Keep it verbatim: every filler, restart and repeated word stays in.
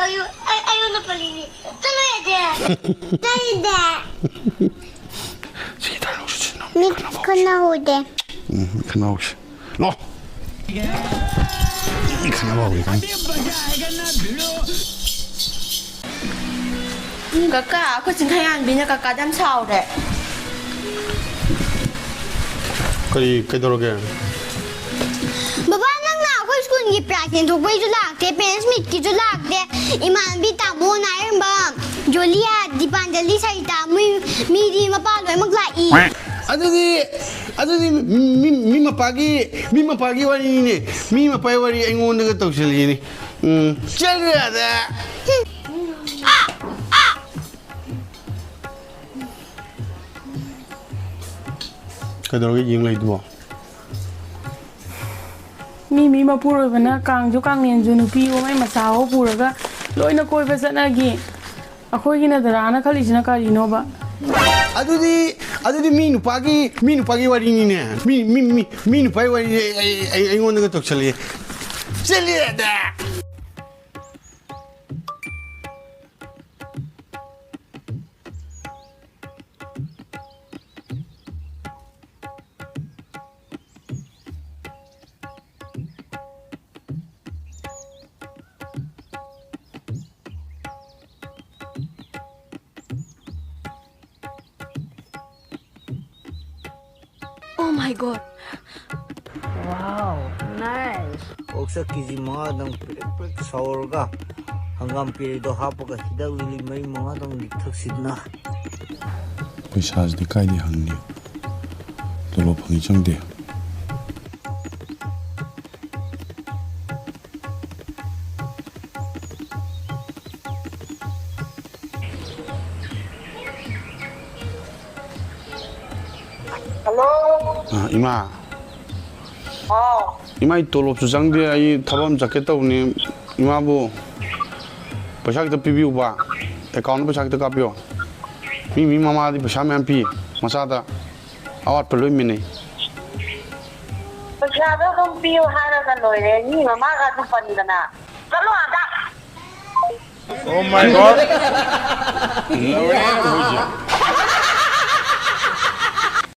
ꯑꯩꯉꯣꯟꯗ ꯄꯜꯂꯤꯅꯤ꯫ ꯆꯠꯂꯣ ꯌꯥꯗꯦ꯫ ꯆꯠꯂꯤꯗꯦ꯫ ꯁꯤ ꯇꯥꯔꯣ, ꯁꯤ ꯅꯪ ꯃꯤꯠ ꯈꯠꯅꯕ ꯍꯧꯔꯁꯤ꯫ ꯈꯠꯅꯍꯧꯗꯦ꯫ ꯎꯝ, ꯈꯠꯅꯍꯧꯁꯤ꯫ ꯂꯥꯛꯑꯣ꯫ ꯈꯠꯅꯕ ꯍꯧꯔꯦ ꯀꯥꯏꯅ꯫ ꯀꯀꯥ, ꯑꯩꯈꯣꯏ ꯆꯤꯡꯈꯩꯉꯥꯟꯕꯤꯅ ꯀꯀꯥꯗ ꯌꯥꯝ ꯁꯥꯎꯔꯦ꯫ ꯀꯔꯤ, ꯀꯩꯗꯧꯔꯒꯦ? ꯕꯕꯥ, ꯅꯪꯅ ꯑꯩꯈꯣꯏ ꯁ꯭ꯀꯨꯜꯒꯤ ꯄ꯭ꯔꯥꯏꯖ ꯌꯦꯟꯊꯣꯛꯄꯩꯁꯨ ꯂꯥꯛꯇꯦ, ꯄꯦꯔꯦꯟꯁ ꯃꯤꯠꯀꯤꯁꯨ ꯂꯥꯛꯇꯦ꯫ ꯏꯃꯥꯟꯅꯕꯤ ꯇꯥꯃꯣ ꯅꯥꯏꯔꯝꯕ, ꯖꯣꯂꯤꯌꯥ, ꯗꯤꯄꯥꯟꯖꯂꯤ, ꯁꯔꯤꯇꯥ, ꯃꯣꯏ, ꯃꯤꯗꯤ ꯃꯄꯥ ꯂꯣꯏꯅꯃꯛ ꯂꯥꯛꯏ꯫ ꯑꯗꯨꯗꯤ, ꯑꯗꯨꯗꯤ ꯃꯤ, ꯃꯤ ꯃꯄꯥꯒꯤ, ꯃꯤ ꯃꯄꯥꯒꯤ ꯋꯥꯔꯤꯅꯤꯅꯦ꯫ ꯃꯤ ꯃꯄꯥꯒꯤ ꯋꯥꯔꯤ ꯑꯩꯉꯣꯟꯗꯒ ꯇꯧꯁꯤꯜꯂꯤꯅꯦ꯫ ꯎꯝ, ꯆꯠꯂꯨ ꯌꯥꯗꯦ꯫ ꯀꯩꯗꯧꯔꯒꯦ ꯌꯦꯡ ꯂꯩꯗꯨꯕꯣ? ꯃꯤ, ꯃꯤ ꯃꯄꯨꯔꯣꯏꯕꯅ ꯀꯥꯡꯁꯨ ꯀꯥꯡꯂꯦꯟꯁꯨ ꯅꯨꯄꯤꯋꯣ ꯃꯥꯏ ꯃꯆꯥꯋꯣ ꯄꯨꯔꯒ ꯂꯣꯏꯅ ꯀꯣꯏꯕ ꯆꯠꯅꯈꯤ꯫ ꯑꯩꯈꯣꯏꯒꯤꯅ ꯗꯔꯥꯅ ꯈꯜꯂꯤꯁꯤꯅ ꯀꯔꯤꯅꯣꯕ? ꯑꯗꯨꯗꯤ, ꯑꯗꯨꯗꯤ ꯃꯤ ꯅꯨꯄꯥꯒꯤ, ꯃꯤ ꯅꯨꯄꯥꯒꯤ ꯋꯥꯔꯤꯅꯤꯅꯦ꯫ ꯃꯤ, ꯃꯤ, ꯃꯤ, ꯃꯤ ꯅꯨꯄꯥꯒꯤ ꯋꯥꯔꯤ ꯑꯩ, ꯑꯩ, ꯑꯩ, ꯑꯩꯉꯣꯟꯗꯒ ꯇꯧꯁꯜꯂꯛꯑꯦ꯫ ꯆꯦꯜꯂꯦꯗ! Oh my God! Wow, nice! ꯑꯣꯛꯁꯥ ꯀꯦ ꯖꯤ ꯃꯉꯥꯗꯪ ꯄ꯭ꯔꯦꯛ ꯄ꯭ꯔꯦꯛ ꯁꯧꯔꯒ ꯍꯪꯒꯥꯝ ꯄꯦꯔꯦꯗꯣ ꯍꯥꯞꯄꯒ ꯍꯤꯗꯥꯛ ꯂꯤꯂꯤ ꯃꯔꯤ ꯃꯉꯥꯗꯪ ꯂꯤꯛꯊꯛꯁꯤꯗꯅ꯫ ꯄꯩꯁꯥꯁꯤꯗꯤ ꯀꯥꯏꯗꯩ ꯍꯪꯅꯤ? ꯇꯣꯂꯣꯞ ꯐꯪꯉꯤ ꯆꯪꯗꯦ꯫ ꯍꯜꯂꯣ꯫ ꯑ, ꯏꯃꯥ꯫ ꯍꯥꯎ꯫ ꯏꯃꯥ, ꯑꯩ ꯇꯣꯂꯣꯞꯁꯨ ꯆꯪꯗꯦ, ꯑꯩ ꯊꯕꯛ ꯑꯃ ꯆꯠꯀꯦ ꯇꯧꯕꯅꯤ꯫ ꯏꯃꯥꯕꯨ ꯄꯩꯁꯥ ꯈꯤꯇ ꯄꯤꯕꯤꯌꯨꯕ, ꯑꯦꯀꯥꯎꯟꯗ ꯄꯩꯁꯥ ꯈꯤꯇ ꯀꯥꯞꯄꯤꯌꯣ꯫ ꯃꯤ, ꯃꯤ ꯃꯃꯥꯗꯤ ꯄꯩꯁꯥ ꯃꯌꯥꯝ ꯄꯤ, ꯃꯆꯥꯗ ꯑꯋꯥꯠꯄ ꯂꯣꯏ ꯃꯦꯟꯅꯩ꯫ ꯄꯩꯁꯥꯗꯣ ꯑꯗꯨꯝ ꯄꯤꯌꯨ ꯍꯥꯏꯔꯒ ꯂꯣꯏꯔꯦ, ꯃꯤ ꯃꯃꯥꯒ ꯑꯗꯨꯝ ꯄꯟꯗꯅ꯫ ꯆꯠꯂꯣ ꯑꯥꯗ꯫ Oh my God! ꯂꯣꯏꯔꯦ ꯍꯧꯖꯤꯛ꯫